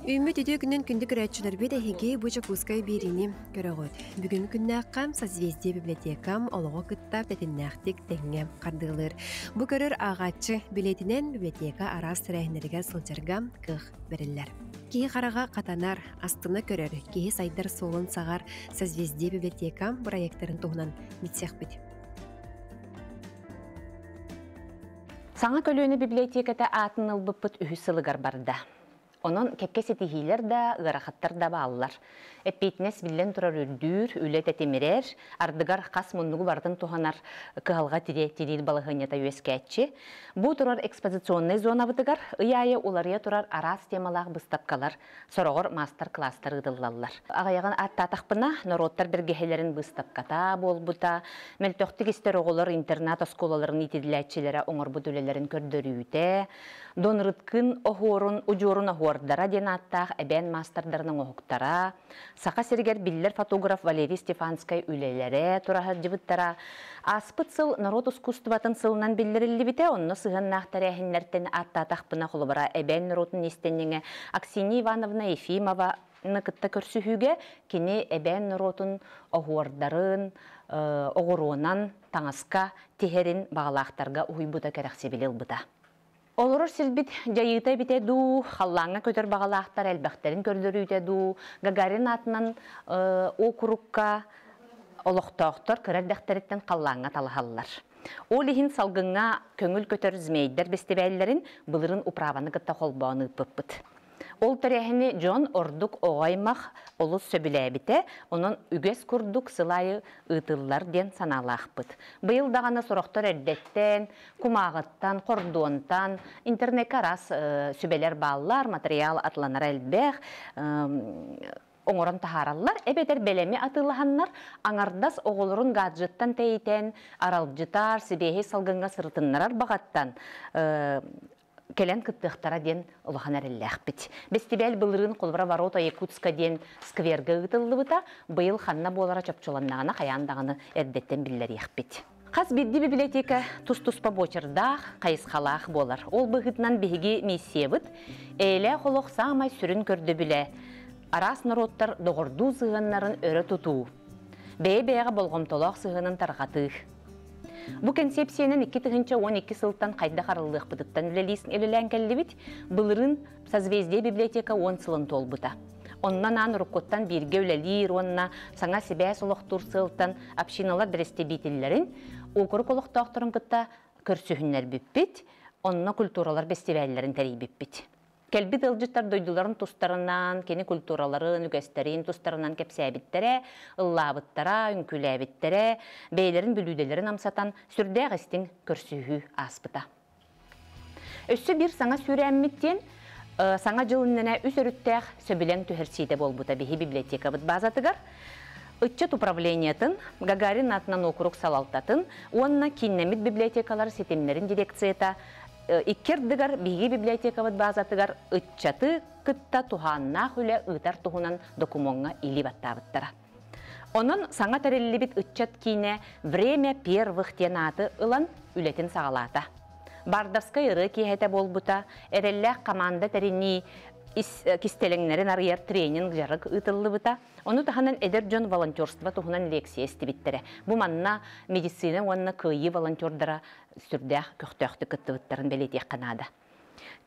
Үүммүт үтүө күнүн күндү көрөөччүлэрбит эһиги бу Дьокуускай биэриини көрөҕүт. Бүгүҥҥү күннээххэ Созвездие библиотекам олоҕу кытта тэтимнээхтик тэҥҥэ хардыылыыр. Бу көрөр ааҕааччы билиэтинэн библиотека араас тэрээһиннэригэр сылдьарга кыах бэриллэр. Киһи хараҕа хатанар, астына көрөр, киһи сайдар суолун саҕар Созвездие библиотека бырайыактарын туһунан билсиэхпит. Саҥа көлүөнэ библиотеката аатын ылбыппыт үһүс сылыгар барда. Онон кэккэ ситиһиилэр да, ыарахаттар да бааллар. Эппиэтинэс биллэн турар үрдүүр, үлэ тэтимирэр, ардыгар хас муннугу барытын туһанар кыһалҕа тириир балаһыанньата үөскээччи. Бу турар экспозиционнай зонабытыгар ый аайы уларыйа турар араас темалаах быыстапкалар, сороҕор маастар-кылаастар ыытыллаллар. Аҕыйаҕын ааттаатахпына, норуоттар бэргэһэлэрин быыстапката буолбута, мөлтөхтүк истэр оҕолор интернат оскуолаларын иитиллээччилэрэ оҥорбут үлэлэрин көрдөрүүтэ, Донрыткын оһуорун удьуорун оһуордара диэн ааттаах эбээн маастардарын оҥоһуктара, Саха сиригэр биллэр фотограф Валерий Стефанскай үлэлэрэ тура сылдьыбыттара. Ааспыт сыл норуот ускуустубатын сылынан биллэриллибитэ, онно сыһыаннаах тэрээһиннэртэн ааттаатахпына, холобура, эбээн норуотун иистэнньэҥэ Аксинья Ивановна Ефимова кытта көрсүһүүгэ кини эбээн норуотун оһуордарын оҕуруонан таҥаска тиһэрин баҕалаахтарга уһуйбута кэрэхсэбили ылбыта. Олорор сирбит дьайыыта эбитэ дуу, халлааҥҥа көтөр баҕалаахтар элбэхтэрин көрдөрүүтэ дуу, Гагарин аатынан уокурукка олохтоохтор кыра эрдэхтэриттэн халлааҥҥа талаһаллар. Ол иһин салгыҥҥа көҥүл көтөр змейдэр бэстибээллэрин былырын управаны кытта холбоон ыыппыппыт. Ол тэрээһини дьон ордук оҕо аймах олус сөбүлээбитэ, онон үгэс курдук сыл аайы ыытыллар диэн санаалаахпыт. Быйыл даҕаны сорохтор эрдэттэн, кумааҕыттан, хордуонтан, интернеккэ араас сүбэлэр бааллар, матырыйаал атыланара элбэх, оҥорон таһаараллар, эбэтэр бэлэми атыылаһаннар, аҥардас оҕолорун гаджеттан тэйитэн, аралдьытар, сибиэһэй салгыҥҥа сырытыннарар баҕаттан кэлэн кыттыахтара диэн улахан эрэллээхпит. Бэстибээл былырыын холобура Ворота Якутска диэн сквергэ ыытыллыбыта, быйыл ханна буолара чопчуланнаҕына хайаан даҕаны эрдэттэн биллэриэхпит. Хас биирдии библиотека тус-туспа буочардаах, хайысхалаах буолар. Ол быһыытынан биһиги миссиябыт эйэлээх олох саамай сүрүн көрдөбүлэ араас норуоттар доҕордуу сыһыаннарын өрө тутуу, бэйэ-бэйэҕэ болҕомтолоох сыһыанын тарҕатыы. Бу кэнсиэпсийэнэн 2012 сылтан хайдах арыллыахпытыттан үлэлээн кэллибит. Былырыын Созвездие библиотека 10 сылын туолбута. Онно анаан уруккуттан бииргэ үлэлиир уонна саҥа сибээс олохтуур сыалтан общиналар бэрэстэбиитэллэрин уокурук олохтоохторун кытта көрсүһүннэрбиппит, онно культуралар бэстибээллэрин тэрийбиппит. Кэлбит ыалдьыттар дойдуларын тустарынан, кини культураларын, үгэстэрин тустарынан кэпсээбиттэрэ, ыллаабыттара, үҥкүүлээбиттэрэ, бэйэлэрин бүлүүдэлэрин амсатан сүрдээх истиҥ көрсүһүү ааспыта. Өссө биир саҥа сүүрээммит диэн Саҥа дьыл иннинэ үс өрүттээх сөбүлэҥ түһэрсиитэ буолбута биһи библиотекабыт базатыгар. Ыччат управлениетын, Гагарин аатынан уокурук салалтатын уонна кииннэммит библиотекалар ситимнэрин дирекцията икки ардыгар биһиги библиотекабыт базатыгар ыччаты кытта туһааннаах үлэ ыытар туһунан докумуоҥҥа илии баттаабыттара. Онон саҥа тэриллибит ыччат киинэ «Время первых» диэн ааты ылан үлэтин саҕалаата. Бардовскай ырыа киэһэтэ буолбута, эрэллээх хамаанда тэринии кистэлэҥнэрин арыйар тренинг дьарык ыытыллыбыта. Ону таһынан эдэр дьон волонтерство туһунан лекция истибиттэрэ. Бу манна медицина уонна кыайыы волонтердара сүрдээх көхтөөхтүк кыттыбыттарын бэлиэтиэххэ наада.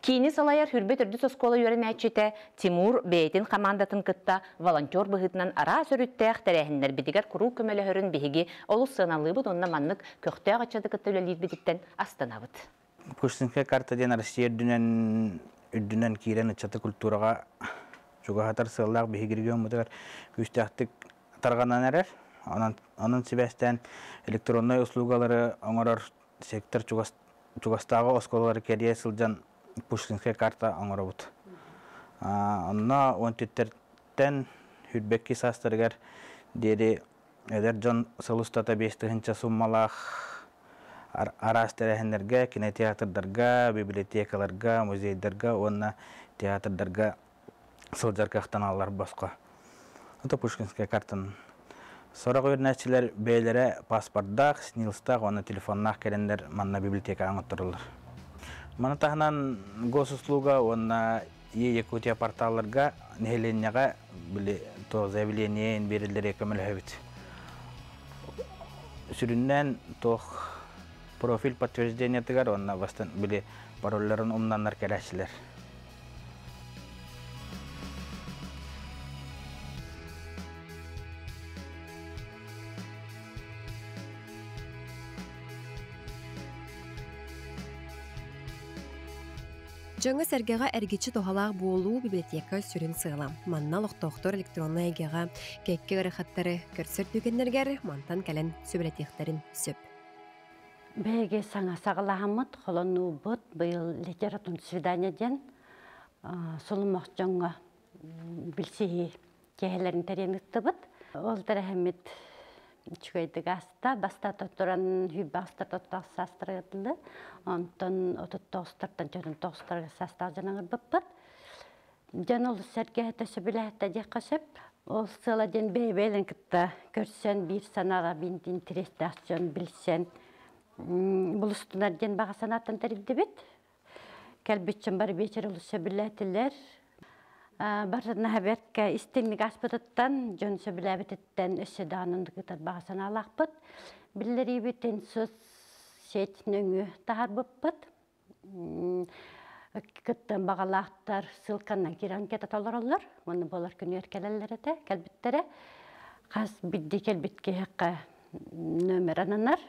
Киини салайар Хүрбэ төрдүс оскуола үөрэнээччитэ Тимур бэйэтин хамаандатын кытта волонтер быһыытынан араас өрүттээх тэрээһиннэрбитигэр куруук көмөлөһөрүн биһиги олус сыаналыыбыт уонна маннык көхтөөх ыччаты кытта үлэлиирбититтэн астынабыт. Пушкинская карта диэн Россия үрдүнэн үрдүнэн киирэн ыччаты культураҕа чугаһатар сыаллаах биһиги региоммутугар күүстээхтик тарҕанан эрэр. Онон, онон сибээстээн электроннай услугалары оҥорор сектор чугас, чугастааҕы оскуолалары кэрийэ сылдьан Пушкинская карта оҥоробут. Онно он түттэртэн хүрбэкки саастарыгар диэри эдэр дьон сыл устата 5000 суммалаах араас тэрээһиннэргэ, кинотеатрдарга, библиотекаларга, музейдарга уонна театрдарга сылдьар кыахтаналлар босхо. Это Пушкинская картан. Сорох үөрэнээччилэр бэйэлэрэ паспордаах, СНИЛСтаах уонна телефоннаах кэлэннэр манна библиотекаҕа оҥоттороллор. Маны таһынан госуслуга уонна Е-Якутия порталларга нэһилиэнньэҕэ били то заявление биэрэллэрэ көмөлөһөбүт. Сүрүннээн туох профиль подтверждениетыгар уонна бастан били паролларын умнаннар кэлээччилэр. Дьоҥҥо-сэргэҕэ эргиччи туһалаах буолуу библиотека сүрүн сыала. Манна олохтоохтор электроннай эйгэҕэ кэккэ ыарахаттары көрсөр түгэннэригэр мантан кэлэн сүбэлэтиэхтэрин сөп. Биһиги саҥа саҕалаһаммыт, холонуубут быйыл литературное свидание диэн сулумах дьоҥҥо билсиһии киэһэлэрин тэрийэн ыыттыбыт. Ол тэрээһиммит үчүгэйдик ааста. Бастаата туран хүйбаҕастар тоттоох саастарыгар дылы. Онтон отуттоҕустартан дьонун тоҕустарыгар саастаах дьон ыҥырбыппыт. Дьон олус сэргэһэтэ, сөбүлэһэтэ диэххэ сөп. Ол сыала диэн бэйэ-бэйэлэрин кытта көрсөн, биир санаалаах, биир интэриэстээх дьон билсэн булустунар диэн баҕа санааттан тэрийдибит. Кэлбит дьон бары биэчэр олус сөбүлээтилэр. Барытын бэркэ истиҥник ааспытыттан, дьон сөбүлээбититтэн өссө даҕаны ыытар баҕа санаалаахпыт. Биллэриибитин соцсеть нөҥүө таһаарбыппыт. Кыттыан баҕалаахтар ссылканан киирэн анкета толороллор. Уонна буолар күнүгэр кэлэллэр этэ, кэлбиттэрэ. Хас биирдии кэлбит киһиэхэ номер ананар.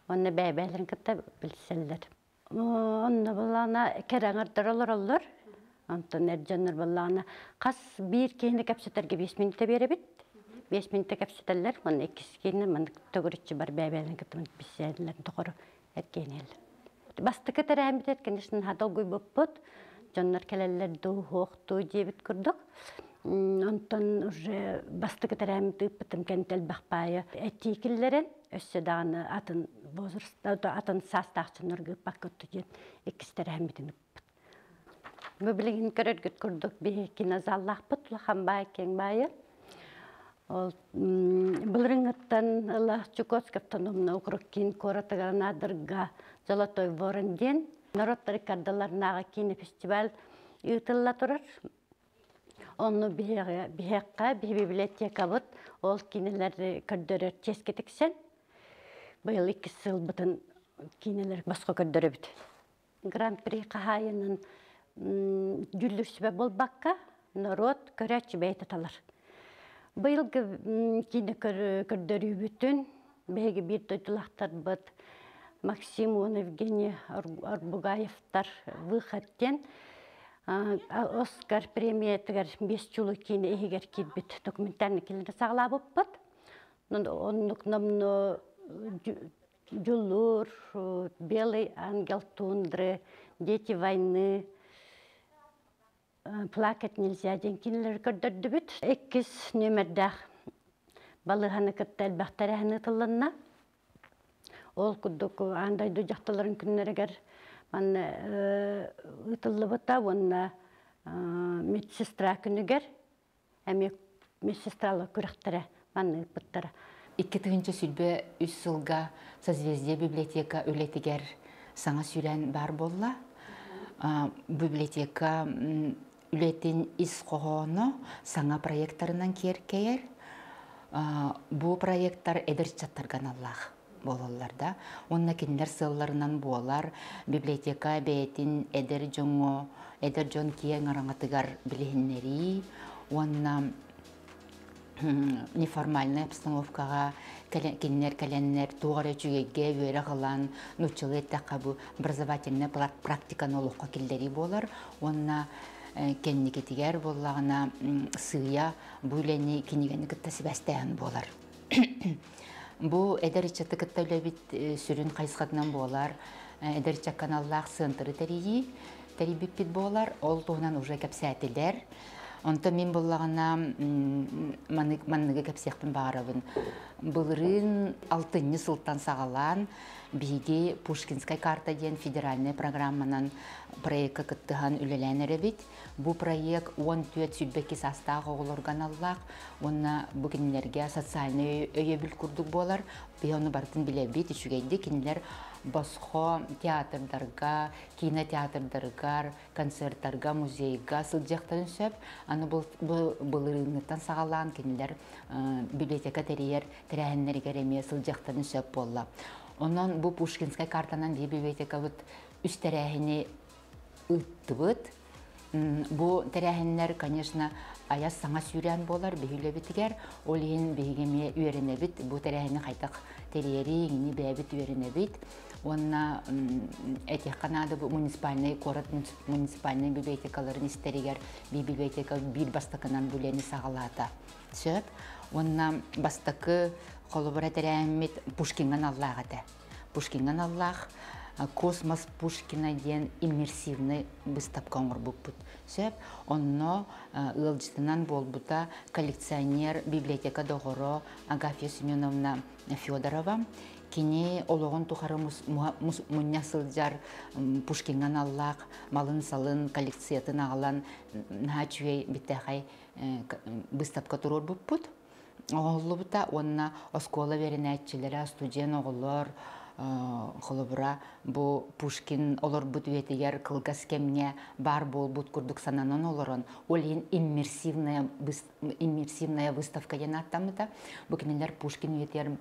Уонна бэйэ-бэйэлэрин кытта билсэллэр. Онно былаана кэрэ аҥардар олороллор. Онтон эр дьоннор былаана хас биир киһини кэпсэтэргэ 5 мүнүүтэ биэрэбит. 5 мүнүүтэ кэпсэтэллэр. Уонна иккис киһини маннык төгүрүччү бар бэйэ-бэйэлэрин кытта билсэллэрин тухары эр киһини. Бастакы тэрээһиммит, конечно, наһаа долгуйбуппут. Дьоннор кэлэллэр дуу, суох дуу диэбит курдук. Онтон уже бастакы тэрээһиммит ыыппытым кэннэ элбэх баайы этии киллэрэн, өссө даҕаны атын возраст атын саастаах дьоннорго ыыппакка диэн иккис тэрээһиммитин ыыппыт. Бу билигин көрөргүт курдук биһи кинозаллаахпыт улахан баай киэҥ баайы. Ол былырыҥҥыттан ыла Чукотскай автономный округ киин куоратыгар Анаадырга Золотой ворон диэн норуоттар ыккардыларынааҕы киинэ фестиваль ыытылла турар. Онно биһиэхэ биһи библиотекабыт ол кинилэри көрдөрөр чиэскэ тиксэн быйыл иккис сылбытын киинэлэр босхо көрдөрөбүт. Гран-при хаһаайынын дьүүллүүр сүбэ буолбакка, норуот көрөөччү бэйэтэ талар. Быйылгы киинэ көрдөрүүбүтүн биһиги биир дойдулаахтарбыт Максим уонна Евгений Арбугаевтар «Выход» диэн Оскар премиятыгар биэс чулуу киинэ иһигэр киирбит документальный киинэлэри саҕалаабыппыт. Оннук номнуо Дьулуур, Белый ангел тундры, Дети войны, Плакать нельзя диэн кинилэри көрдөрдүбүт. Иккис нүөмэрдээх балыыһаны кытта элбэх тэрээһин ыытыллынна. Ол курдук аан дойду дьахталларын күннэригэр манна ыытыллыбыта уонна медсестра күнүгэр эмиэ медсестралар күрэхтэрэ манна ыыппыттара. 2023 сылга Созвездие библиотека үлэтигэр саҥа сүүрээн баар буолла. Библиотека үлэтин ис хоһооно саҥа проекттарынан киэркэйэр. Бу проекттар эдэр ыччаттарга аналлаах буолаллар да. Уонна кинилэр сыалларынан буолар библиотека бэйэтин эдэр дьоҥҥо, эдэр дьон киэҥ араҥатыгар билиһиннэрии уонна неформальнай обстановкаҕа кинилэр кэлэннэр туох эрэ үчүгэйгэ үөрэх ылан, нууччалыы эттэххэ, бу образовательнай практиканы олоххо киллэрии буолар уонна кэнникитигэр буоллаҕына сыыйа бу үлэни кинигэни кытта сибээстээһин буолар. Бу эдэр ыччаты кытта үлэбит сүрүн хайысхатынан буолар эдэр ыччакка аналлаах сыантыры тэрийии тэрийбиппит буолар. Ол туһунан уже кэпсээтилэр. Онтон мин буллаҕына манныгы кэпсиэхпин баҕарабын. Былырыын алтынньы сылтан саҕалаан биһиги Пушкинская карта диэн федеральнай программанан проекка кыттыһан үлэлээн эрэбит. Бу проект 14-22 саастаах оҕолорго аналлаах уонна бу кинилэргэ социальнай өйөбүл курдук буолар. Биһи ону барытын билэбит, үчүгэйдик кинилэр босхо театрдарга, кинотеатрдарыгар, концерттарга, музейга сылдьыахтарын сөп. Аны бу былырыыҥҥыттан саҕалаан кинилэр библиотека тэрийэр тэрээһиннэригэр эмиэ сылдьыахтарын сөп буолла. Онон бу Пушкинскай картанан биир библиотекабыт үс тэрээһини ыыттыбыт. Бу тэрээһиннэр, конечно, айас саҥа сүүрээн буолар биһи үлэбитигэр. Ол иһин биһиги эмиэ үөрэнэбит. Бу тэрээһини хайдах тэрийэри, иҥини бэйэбит үөрэнэбит. Уонна этиэххэ наада бу муниципальнай куорат муниципальнай библиотекаларын истэригэр библиотека биир бастакынан бу үлэни саҕалаата. Сөп. Уонна бастакы холобура тэрээһиммит Пушкиҥҥа аналлаах этэ. Пушкиҥҥа аналлаах «Космос Пушкина» диэн иммерсивный быыстапка оҥорбуппут. Сөп. Онно ыалдьытынан буолбута коллекционер, библиотека доҕоро Агафья Семеновна Федорова. Кини олоҕун тухары мунньа сылдьар Пушкиҥҥа аналлаах малын-салын коллекциятын аҕалан наһаа үчүгэй биттэхэй быыстапка туруорбуппут. Оҥоһуллубута уонна оскуола үөрэнээччилэрэ, студент оҕолор холобура бу Пушкин олорбут үйэтигэр кылгас кэмҥэ баар буолбут курдук сананан олорон, ол иһин иммерсивная, иммерсивная выставка диэн ааттаммыта. Бу кинилэр Пушкин үйэтигэр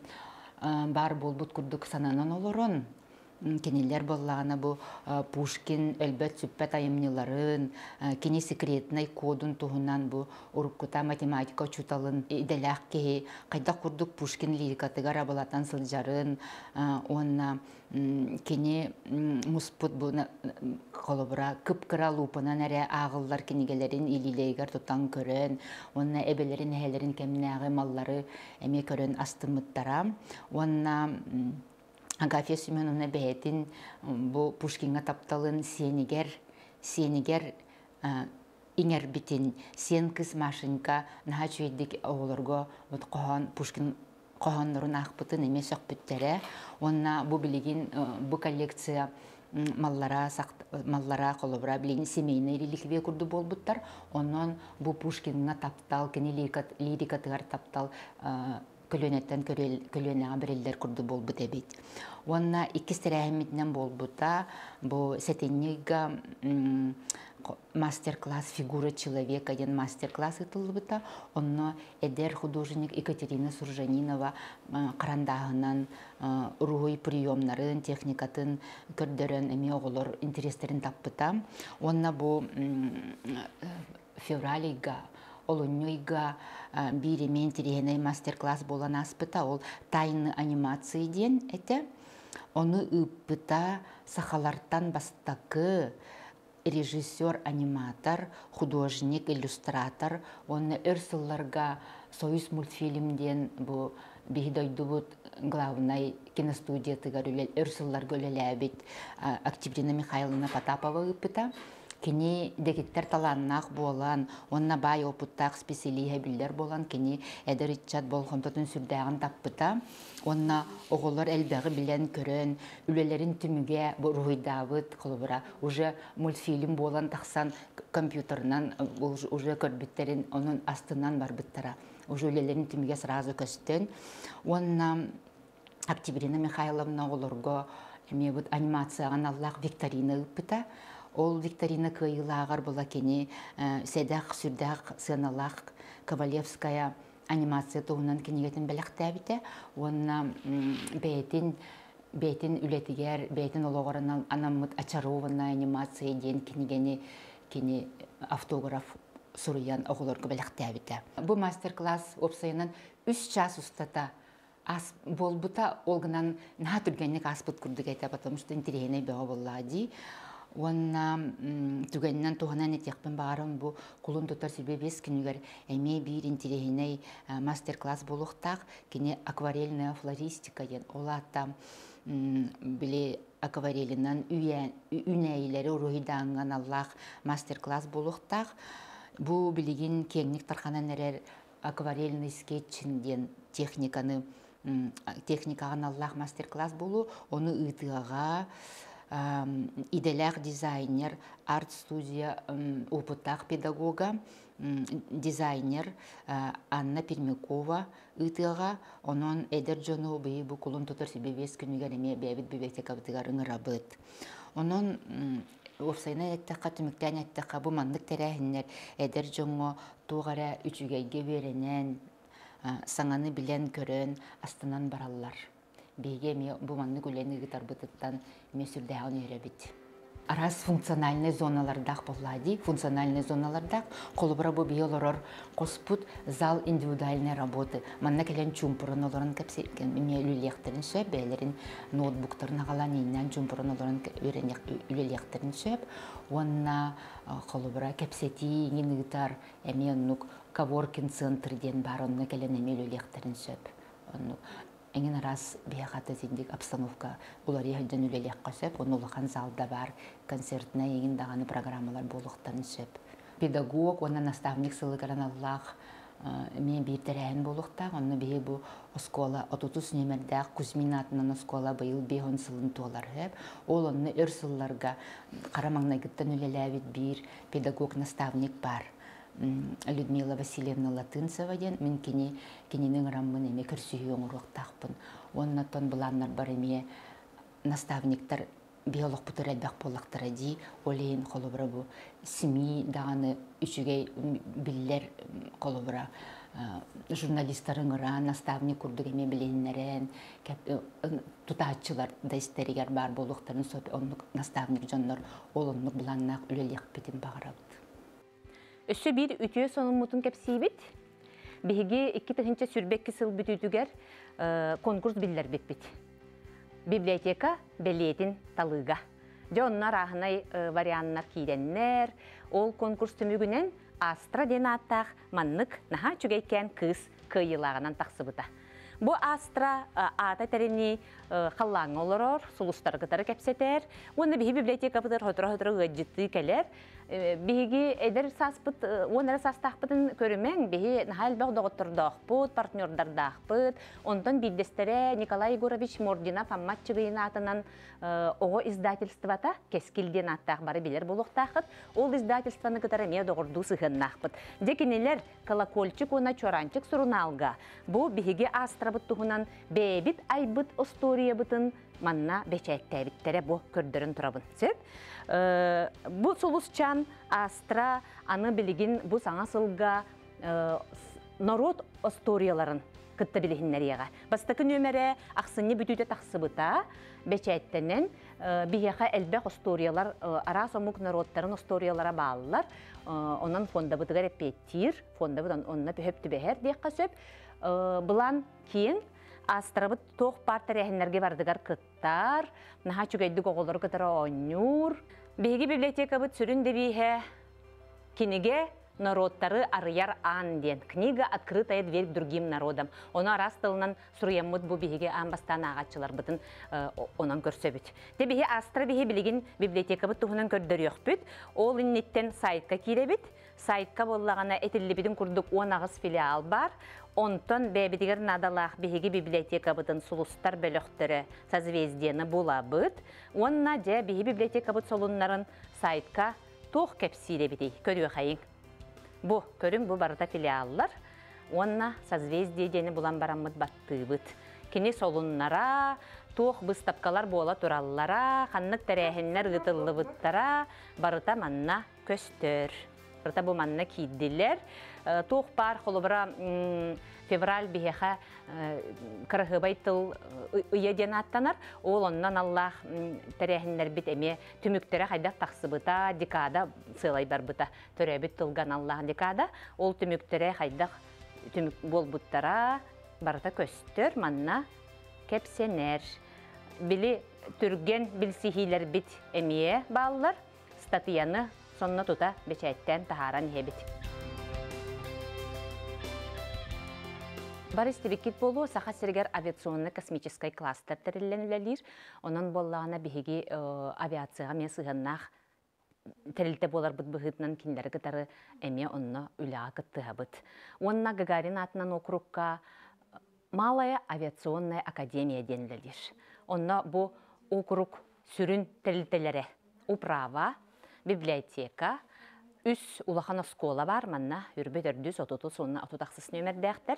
баар буолбут курдук сананан олорон, Кинилэр буоллаҕына бу Пушкин өлбөт-сүппэт айымньыларын, кини секретнай кодун туһунан бу уруккута математика учууталын идэлээх киһи хайдах курдук Пушкин лирикатыгар абылатан сылдьарын уонна кини муспут бу холобура кып-кыра луупанан эрэ ааҕыллар кинигэлэрин илиилэригэр тутан көрөн уонна эбэлэрин эһэлэрин кэмнээҕи маллары эмиэ көрөн астыммыттара уонна Агафья Семеновна бэйэтин бу Пушкиҥҥа тапталын сиэнигэр сиэнигэр иҥэрбитин сиэн кыыс Машенька наһаа үчүгэйдик оҕолорго вот хоһоон Пушкин хоһооннорун аахпытын эмиэ сөхпүттэрэ уонна бу билигин бу коллекция маллара маллара холобура билигин семейный реликвия курдук буолбуттар онон бу Пушкиҥҥа таптал кини лирикатыгар таптал көлүөнэттэн көлүөнэҕэ бэриллэр курдук буолбут эбит. Уонна иккис тэрээһиммитинэн буолбута бу сэтинньи ыйга мастер-класс «Фигура человека» диэн мастер-класс ыытыллыбыта. Онно эдэр художник Екатерина Суржанинова харандааһынан уруһуй приемнарын, техникатын көрдөрөн эмиэ оҕолор интэриэстэрин таппыта. Уонна бу февраль ыйга, олунньу ыйга биир эмиэ интэриэһинэй мастер-класс буолан ааспыта. Ол «Тайны анимации» диэн этэ. Ону ыыппыта сахалартан бастакы режиссер, аниматор, художник, иллюстратор уонна өр сылларга «Союз мультфильм» диэн бу биһи дойдубут главнай киностудиятыгар өр сылларга үлэлээбит Октябрина Михайловна Потапова ыыппыта. Кини дэгиттэр талааннаах буолан уонна баай уопуттаах специалиһа биллэр буолан, кини эдэр ыччат болҕомтотун сүрдээҕин таппыта уонна оҕолор элбэҕи билэн-көрөн, үлэлэрин түмүгэ уруһуйдаабыт, холобура, уже мультфильм буолан тахсан компьютерынан уже көрбүттэрин, онон астынан барбыттара. Уже үлэлэрин түмүгэ сразу көстөн. Уонна Октябрина Михайловна оҕолорго эмиэ бу анимацияҕа аналлаах викторина ыыппыта. Ол викторина кыайыылааҕар була кини сэдэх, сүрдээх сыаналаах Ковалевская анимация туһунан кинигэтин бэлэхтээбитэ уонна бэйэтин бэйэтин үлэтигэр, бэйэтин олоҕор анаммыт «Очарованная анимация» диэн кинигэни кини автограф суруйан оҕолорго бэлэхтээбитэ. Бу мастер-класс уопсайынан үс чаас устата ас буолбута, ол гынан наһаа түргэнник ааспыт курдук этэ, потому что интэриэһинэй бөҕө буоллаҕа дии. Уонна түгэнинэн туһанан этиэхпин баҕарым, бу кулун тутар сүбэ биэс күнүгэр эмиэ биир интэриэһинэй мастер-класс буолуохтаах. Кини акварельная флористика диэн, ол аата били акварелинан үүнээйилэри уруһуйдааҥҥа аналлаах мастер-класс буолуохтаах. Бу билигин киэҥник тарҕанан эрэр акварельный скетчин диэн техниканы техникаҕа аналлаах мастер-класс буолуо. Ону ыытыаҕа. Идэлээх дизайнер, арт-студия опыттаах педагога, дизайнер Анна Пермякова ыытыаҕа. Онон эдэр дьону быйыл бу кулун тутар сибиэс күнүгэр эмиэ бэйэбит библиотекабытыгар ыҥырабыт. Онон уопсайынан эттэххэ, түмүктээн эттэххэ, бу маннык тэрээһиннэр эдэр дьоҥҥо туох эрэ үчүгэйгэ үөрэнэн, саҥаны билэн-көрөн, астынан бараллар. Биһиги эмиэ бу маннык үлэни ыытарбытыттан эмиэ сүрдээҕин үөрэбит. Араас функциональнай зоналардаах буоллаа дии. Функциональнай зоналардаах. Холобура бу биһи олорор хоспут зал индивидуальной работы. Манна кэлэн чуумпуран олорон эмиэ үлэлиэхтэрин сөп, бэйэлэрин ноутбуктарын аҕалан ииннээн чуумпуран олорон үлэлиэхтэрин сөп. Уонна холобура кэпсэтии иҥин ыытар эмиэ оннук коворкинг центр диэн баар, онно кэлэн эмиэ үлэлиэхтэрин сөп. Оннук эҥин араас биһиэхэ итинник обстановка уларыйа сылдьан үлэлиэххэ сөп. Онно улахан залда баар концертнай эҥин даҕаны программалар буолуохтарын сөп. Педагог уонна наставник сылыгар аналлаах эмиэ биир тэрээһин буолуохтаах. Онно биһи бу оскуола 30 нүөмэрдээх Кузьмин аатынан оскуола быйыл 50 сылын туолар сөп. Ол онно өр сылларга хара маҥнайгыттан үлэлээбит биир педагог-наставник баар. Людмила Васильевна Латынцева диэн мин кини кинини ыҥыраммын эмиэ көрсүһүү оҥоруохтаахпын. Уонна оттон былааннарбар эмиэ наставниктар биһи олохпутугар элбэх буоллахтара дии. Ол иһин холобура бу СМИ даҕаны үчүгэй биллэр холобура журналистары ыҥыраан, наставник курдук эмиэ билиһиннэрэн, тутааччылар да истэригэр баар буолуохтарын сөп. Оннук наставник дьоннор ол оннук былааннаах үлэлиэхпитин баҕарабыт. Өссө биир үтүө сонуммутун кэпсиибит. Биһиги 2022 сыл бүтүүтүгэр конкурс биллэрбиппит. Библиотека бэлиэтин талыыга. Дьэ онно арааһынай варианнар киирэннэр, ол конкурс түмүгүнэн Астра диэн ааттаах маннык наһаа үчүгэйкээн кыыс кыайыылааҕынан тахсыбыта. Бу Астра аата тэрини халлааҥҥа олорор, сулустары кытары кэпсэтэр уонна биһи библиотекабытыгар сотору-сотору ыалдьыттыы кэлэр. Биһиги эдэр сааспыт, уон эрэ саастаахпытын көрүмэҥ, биһи наһаа элбэх доҕоттордоохпут, партнердардаахпыт. Онтон биирдэстэрэ Николай Егорович Мординов Амма Аччыгыйын аатынан оҕо издательствота Кэскил диэн ааттаах бары билэр буолуохтааххыт. Ол издательствоны кытары эмиэ доҕордуу сыһыаннаахпыт. Дьэ кинилэр Колокольчик уонна Чуораанчык сурунаалга бу биһиги аастарабыт туһунан бэйэбит айбыт остуоруйабытын манна бэчээттээбиттэрэ бу көрдөрөн турабын. Сөп? Бу сулусчаан Астра аны билигин бу саҥа сылга норуот остуоруйаларын кытта билиһиннэриэҕэ. Бастакы нүөмэрэ ахсынньы бүтүүтэ тахсыбыта, бэчээттэнэн биһиэхэ элбэх остуоруйалар, араас омук норуоттарын остуоруйалара бааллар. Онон фондабытыгар эппиэттиир, фондабыт онно төһөп түбэһэр диэххэ сөп. Былаан киэҥ, Астарабыт туох баар тэрээһиннэргэ бардыгар кыттар, наһаа үчүгэйдик оҕолору кытары оонньуур. Биһиги библиотекабыт сүрүн девиһэ кинигэ норуоттары арыйар аан диэн. Книга «Открытая дверь к другим народам». Ону араас тылынан суруйаммыт бу биһиги аан бастаан ааҕааччыларбытын онон көрсөбүт. Те биһи Астра биһи билигин библиотекабыт туһунан көрдөрүөхпүт. Ол инниттэн сайтка киирэбит. Сайтка буоллаҕына этиллибитин курдук 18 филиал баар. Онтон бэйэбитигэр наадалаах биһиги библиотекабытын сулустар бөлөхтөрө созвездиены булабыт. Уонна дьэ биһи библиотекабыт солуннарын сайтка туох кэпсиир эбитий көрүөхайыҥ. Бу көрүҥ бу барыта филиаллар уонна созвездие диэни булан бараммыт баттыыбыт. Кини солуннара, туох быыстапкалар буола тураллара, ханнык тэрээһиннэр ыытыллыбыттара барыта манна көстөр. Барыта бу манна киирдилэр. Туох баар холобура февраль биһиэхэ кыраһыабай тыл ыйа диэн ааттанар. Ол оннон аллаах тэрээһиннэрбит эмиэ түмүктэрэ хайдах тахсыбыта, декада сыалай барбыта. Төрөөбүт тылга аналлаах декада. Ол түмүктэрэ хайдах түмүк буолбуттара барыта көстөр, манна кэпсэнэр. Били түргэн билсиһиилэрбит эмиэ бааллар. Статьяны сонно тута бэчээттээн таһааран иһэбит. Бары истибиккит буолуо, Саха сиригэр авиационно-космическай кластер тэриллэн үлэлиир. Онон буоллаҕына биһиги авиацияҕа эмиэ сыһыаннаах тэрилтэ буоларбыт быһыытынан кинилэри кытары эмиэ онно үлэҕэ кыттыһабыт. Уонна Гагарин аатынан округка Малая авиационная академия диэн үлэлиир. Онно бу округ сүрүн тэрилтэлэрэ управа, библиотека, үс улахан оскуола бар манна үрбэ төрдүс, отутус уонна 36 нүөмэрдээхтэр.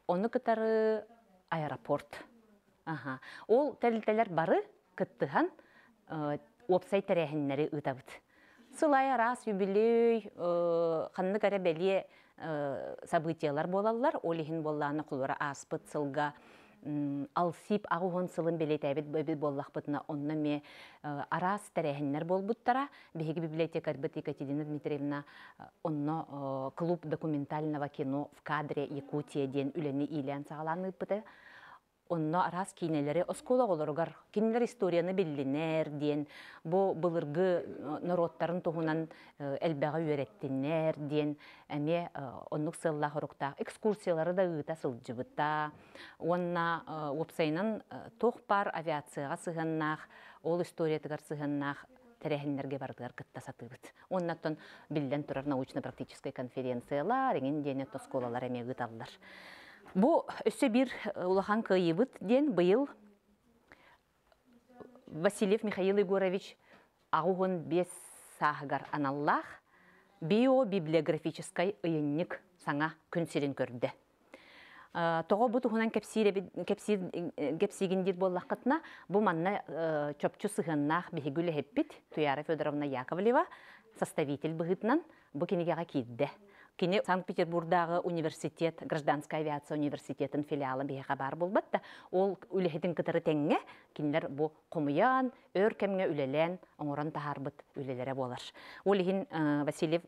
Ону кытары аэропорт. Аха. Ол тэрилтэлэр бары кыттыһан уопсай тэрээһиннэри ыытабыт. Сылай араас юбилей, ханнык эрэ бэлиэ событиялар буолаллар. Ол иһин буоллааны холура ааспыт сылга Алсип 80 сылын бэлиэтээбит эбит буоллахпытына, онно эмиэ араас тэрээһиннэр буолбуттара. Биһиги библиотекарьбыт Екатерина Дмитриевна онно клуб документального кино в кадре Якутия диэн үлэни иилээн саҕалаан ыыппыта. Онно араас киинэлэри оскуола оҕолоругар кинилэр историяны биллинэр диэн, бу былыргы норуоттарын туһунан элбэҕи үөрэттинэр диэн эмиэ оннук сыаллаах оруктаах экскурсиялары да ыыта сылдьыбыта. Уонна уопсайынан туох баар авиацияҕа сыһыаннаах, ол историятыгар сыһыаннаах тэрээһиннэргэ барытыгар кытта сатыыбыт. Уонна оттон биллэн турар научно-практическай конференциялар, эҥин диэн оскуолалар эмиэ ыыталлар. Бу өссө биир улахан кыайыыбыт диэн быйыл Васильев Михаил Егорович 85 сааһыгар аналлаах биобиблиографическай ыйынньык саҥа күн сирин көрдө. Тоҕо бу туһунан кэпсиигин диир буоллаххытына, бу манна чопчу сыһыаннаах биһиги үлэһиппит Туяра Федоровна Яковлева составитель быһыытынан бу кинигэҕэ киирдэ. Кини Санкт-Петербурдааҕы университет, гражданская авиация университетын филиала биһиэхэ баар буолбат да, ол үлэһитин кытары тэҥҥэ кинилэр бу хомуйан, өр кэмҥэ үлэлээн, оҥорон таһаарбыт үлэлэрэ буолар. Ол иһин Васильев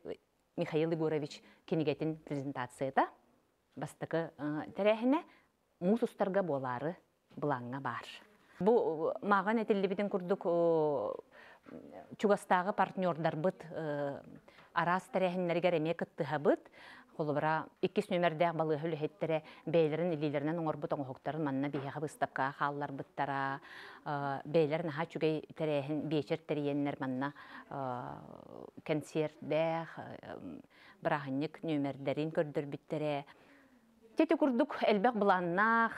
Михаил Егорович кинигэтин презентацията бастакы тэрээһинэ муус устарга буолаары былааҥҥа баар. Бу мааҕын этиллибитин курдук чугастааҕы партнердарбыт араас тэрээһиннэригэр эмиэ кыттыһабыт. Холобура, иккис нүөмэрдээх балыыһа үлэһиттэрэ бэйэлэрин илиилэринэн оҥорбут оҥоһуктарын манна биһиэхэ быыстапкаҕа хаалларбыттара. Бэйэлэр наһаа үчүгэй тэрээһин биэчэр тэрийэннэр манна кэнсиэрдээх бырааһынньык нүөмэрдэрин көрдөрбүттэрэ. Ити курдук элбэх былааннаах,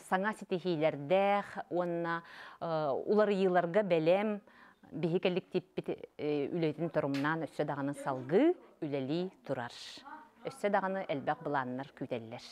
саҥа ситиһиилэрдээх уонна уларыйыыларга бэлэм биһи коллективпит үлэтин торумнаан өссө даҕаны салгыы үлэлии турар. Өссө даҕаны элбэх былааннар күүтэллэр.